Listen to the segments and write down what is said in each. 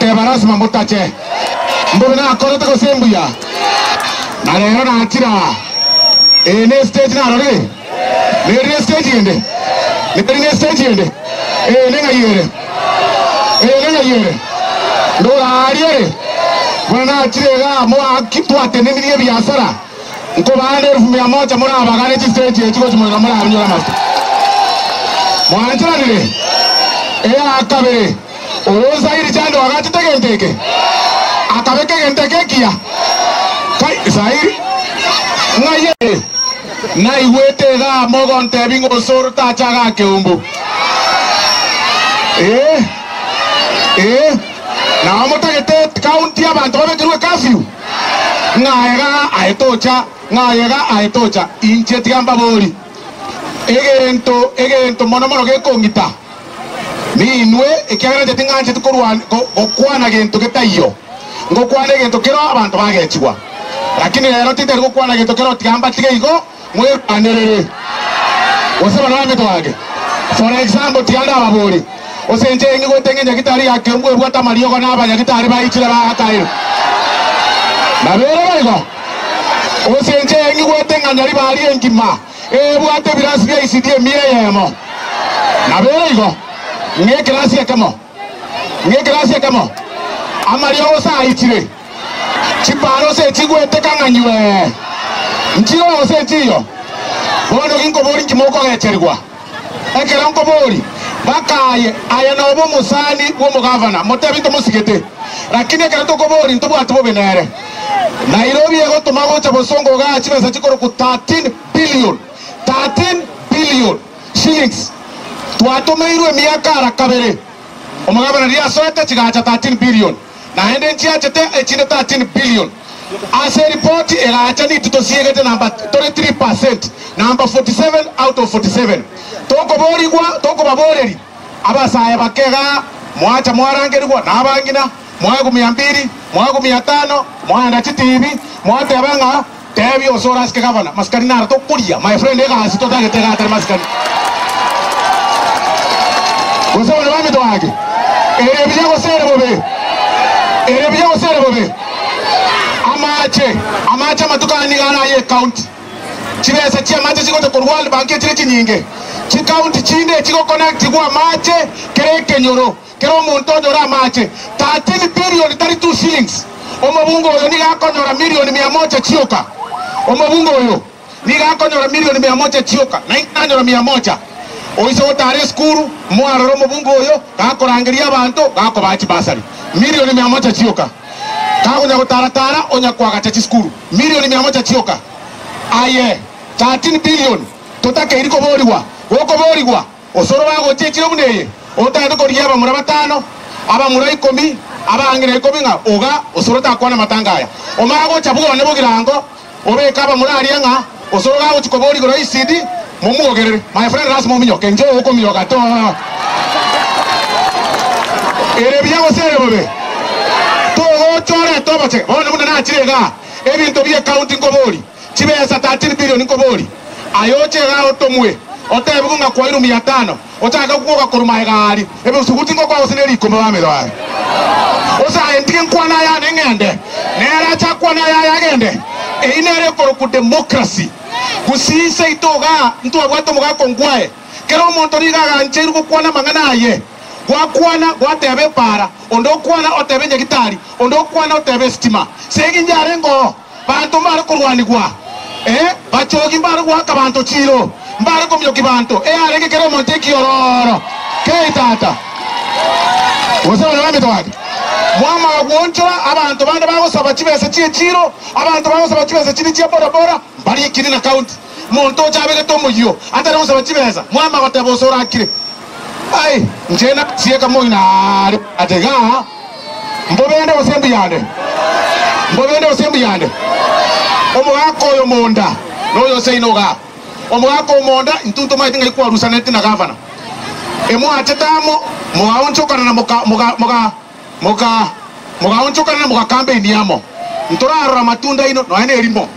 Ngateba lasima motache. Mbobe nakorete gose mbuya? Na rero nachire aa. Eye ne stage narorire? Neri ne stage ende? Neri ne stage ende? Eye neng'ai ere? Eye neng'ai ere? Ndora aaria ere? Bono nachire igaa moaki twatenenirie ebiasara, nkobaane elfu mia moja morabagane chistage echi gochia moino morabinyore amafuta. Mwancheranire? Eya kabere. Oyo Sairi chande oagachete egento eke, akabeka egento eke ekiya. Kai, Sairi, ng'ai ere? Naigwete igaa mogontebia ng'a osoro tacha igaa keumbu. Ee, ee, nao motagete county abanto babekerwe curfew? Ng'a igaa aye tocha, ng'a iga aye tocha. Inche tiga mbabori, egento, egento mono mono gekong'ita. Ninwe, ekiagera inche ting'ancheti gokwana gento getaiyo, ngokwana egento kero abanto bagechigwa. Lakini rero tintari gokwana gento kero tiga mbatige igo, mwerwanerere. Gose bana baminto bange, for example, tiga ndababori, gose inche ing'igwete ng'a enyagitari ya Keumbu ebwate amariogo na abanyagitari baichire baakairwe. Nabo ere boigo. Gose inche ing'igwete ng'a Nyaribari engima Ebwate ebirasi bia ECD emia eyemo. Nabo ere igo, ng'a ekerasi ekemo, ng'a ekerasi ekemo, amariogo gose aichire, chipara gose echigwete kang'anywe, nchire gose nchiyo. Bono ginkoboria nki mokogecherigwa? Ekero nkoboria, bakaye, aye nobe omosani bw'omogavana, motebi ntomosigete. Lakini ekero tokoboria ntobwati bobe nere. Nairobi egotoma gocha bosongo igaa chibesa chikorokwa 13 billion, 13 billion shillings. Twatomeirwe emiaka ara kabere, omogavana riria asoete chigacha 13 billion, naende nchiachete echinde 13 billion. Ase eripoti egacha nitwe tosiegete number tore 3 percent, number 47 out of 47. Tokoborigwa, tokobaboreri abasae bake igaa, mwacha mwarangerigwa na abang'ina, Mwaegwa mia mbili, mwaegwa mia tano, mwaenda chitibi, mwateba ng'a tebia ose orasike gavana, masikani naro tokoria, my friend egasi totagete iga atari masikani. Gose abana baminto gaki, ere buya gose ere bobe? Ere buya gose ere bobe? Amache, amache amatuko aya nigo are aye ecounty. Chibesa chi'amache chigocha korwa World Bank echire chinyinge. Chicounty chinde echigoconnectigwa amache kera ekenyoro. Kera omonto onyore amache 13 billion tari two shillings. Omobunge oyo nigo akonyora million mia moja chioka. Omobunge oyo nigo akonyora million mia moja chioka, na inche nanyora mia moja. Oise gotara esukuru, mwarora omobunge oyo gakorangeria abanto gakobaa chibasari. Million mia moja chioka. Kagonya gotara tara onya koagacha chisukuru. Million mia moja chioka. Aye 13 billion totakeiri koborigwa. Gokoborigwa. Osoro bagochia echiro buna eye, otagete korigia abamura batano, abamura ikomi, abang'ina ikomi ng'a oga osoro takwana amatanga aya. Omara gocha bwone bogirango, obeke abamura aria ng'a osoro gagochia koboria igoro ECD, momwogerere. My friend lasima ominyoke, inche okominyoka to. Ere buya gose ere bobe? Togocha orete obochege. Bono buna nachire igaa, ebinto bie county nkoboria, chibesa 13 billion nkoboria. Aye oche igaa otomwe, otebigwe ng'a kwairwe mia tano, ochake gwoka korwa magega aaria, ebisuguti ngokoa gose ne rikome bamero aye. Gose aye ntige nkwane ayane ng'ende, nere ache akwane ayaye agende. Eyio nere ekorokwa democracy. Gusii seito igaa ntwabwate omogaka ongwae, kera omonto nigo agancheirwe gokwana amang'ana aye. Gwakwana gwateba epaara, onde okwana oteba enyagitari, onde okwana oteba esitima. Segi njarenge oo. Banto mbare korwanigwa, ee, bachogi mbare goaka banto chiiro, mbare komiokia banto, earenge kera omonto ekiorooro kei tata. Gose abana baminto gaki, mwamanya gwoonchora abanto bande bagosaba chibesa chi'echiiro, abanto bagosaba chibesa chiria chia boda-boda, mbariikiri na county. Monto ocha abegete omoyio, atari gosaba chibesa, mwamanya goteba ose orakire. Ai, inche nasieka moino aare ate igaa, mbobende gose mbuyande? Mbobende gose mbuyande? Omogaka oyo monda noyo oseino igaa. Omogaka omonda intwe ntomaete ng'ai kwarusaneti na gavana. Emwachete amo mogaonchokana na moka moga moga moga mogaonchokana na mogakampeini amo. Ntorarora amatunda aino nonya nerimo.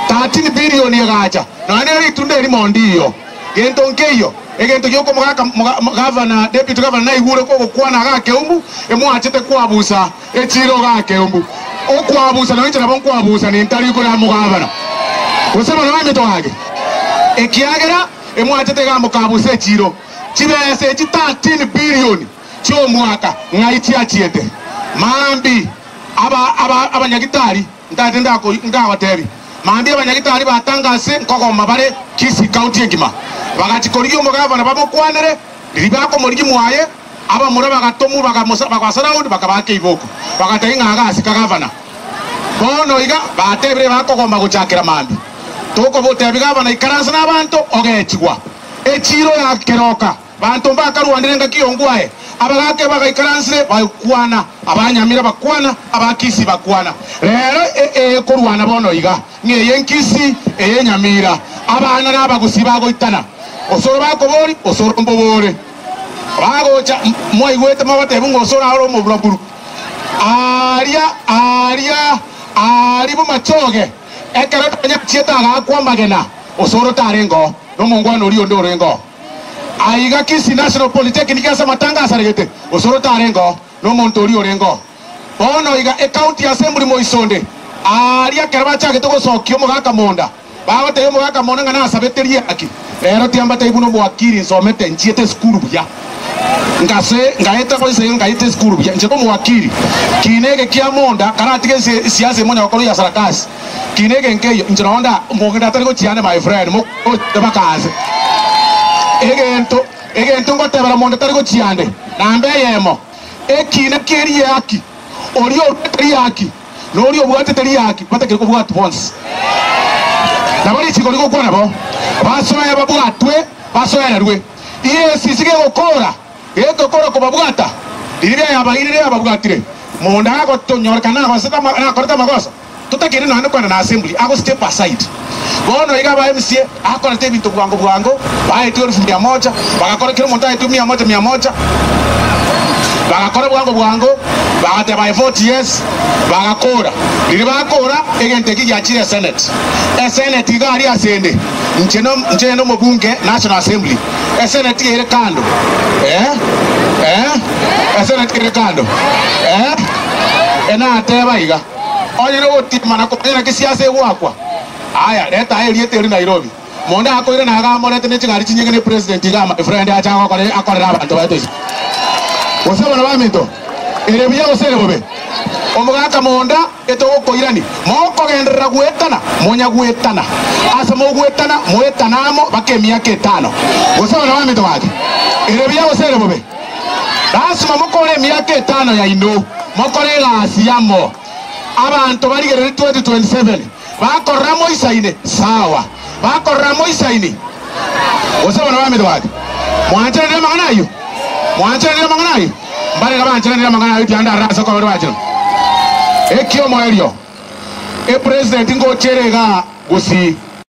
13 billion egacha nonya nere ritunda erimo ndiyo. Gento nkeiyo. Egento giokomogaka gavana, deputy governor naigure kogokwana igaa Keumbu, emwachete kwabusa echiro igaa Keumbu. Okwabusa nonya inche nabo nkwabusa nintari igoro ya mogavana. Gose bono bamito gaki? Ekiagera emwachete igaa mokabusa echiro. Chibesa echi 13 billion chiomwaka ng'ai chiachiete? Mambi aba aba abanyagitari Ntagete ndagotebi, mambia abanyagitari ba Tangase nkogoma bare Kisii County engima. Bagachia korigia omogavana bamokwanere, riria bakomorigia mwaye, abamura bagatomwa bagabasurround bakabaaka eiboko. Bagatebia ng'a iga asika gavana. Bono iga batebire bakogoma gochakera mambia. Tokobotebi gavana ikaransa nabanto ogechigwa. Echiro ya Keroka. Banto mbakarwanire engaki y'ongwae, abagaaka bagaikaransire bakwana, abanyamira bakwana, abakisi bakwana. Rero ekorwana bono iga, ng'a eye nkisi, eye nyamira, abana na abagusii bagoitana. Osoro bakobori, osoro mbobore. Bagocha, mwaigwete mogotebiwa ng'a osoro are omoburaburu. Aaria, aaria, aaria bomachoge, ekero Daniel achiete agaakwa amagena, osoro tarengeo, nomongwana oria onde orengeo. Aiga Kisii National Polytechnic ase amatanga asaregete, osoro tarengeo, nomonto oria orengeo. Bono iga ecounty assembly moisonde aaria ekero bachagete gosokia omogaka monda, bagotebia omogaka monda ng'a nasabete riaki, rero tiambatebia buna omowakili nsomete nchiete esukuru buya. Ngase ngaeta goisa iga ngaeta esukuru buya inche nomowakili. Kina eke kia monda karatige esiasa emonya gokora ya sarakasi. Kina eke nkeiyo inche nonye nda mogende atari gochia ande my friend mogocha baka ase. Egento egento ngotebera monto tari gochia ande namba eyemo ekina kie riaki oria oruete riaki na oria obwatete riaki batakire kobwatwa bonsi. Nabo richiko rigokwana bo basoe babwatwe basoererwe. Iesisi gegokora Getokora kobabwata, riria yabairire yababwatire. Monda agotonyorekana nakorete amagoso, totakeire nonya nokogenda na assembly, ago step aside. Bono iga aba MCA akorete ebinto bwango bwango, baetwe elfu mia moja, bagakora kera omonto aetwe mia moja mia moja, bagakora bwango bwango, bagateba I vote yes, bagakora. Riria bakora, egento eki giachire esenate. Esenate iga aria asende, inche inche nomobunge National Assembly. Eseneti ere kando, eh, eh, eseneti ere kando, eh, enateba iga, onye nogotiema na komanya naki siasa egoakwa, aya, reta aye erieta eri Nairobi. Monde akoire na agamorete ne chigari chinyinge ne president iga my friend ache agokore akorere abanto baito isiko. Gose abana baminto, ere buya gose ere bobe? Omogaka monda Etogokoirania, mokogenderera goetana, monya goetana. Ase mogoetana, moetane amo baka emiaka etano. Gose abana baminto gaki, ere buya gose ere bobe? Lasima mokore emiaka etano yaino, mokore egasi amo. Abanto barigererie 2027, bakorora moisaine, sawa. Bakorora moisaini. Gose abana baminto gaki, mwancheranire amang'ana ayio? Mwancheranire amang'ana ayio? Mbarenge bancheranire amang'ana ayio tiga ndarore ase okoboko bancherane. Ekiomoerio, epresident ngocha ere igaa gusii.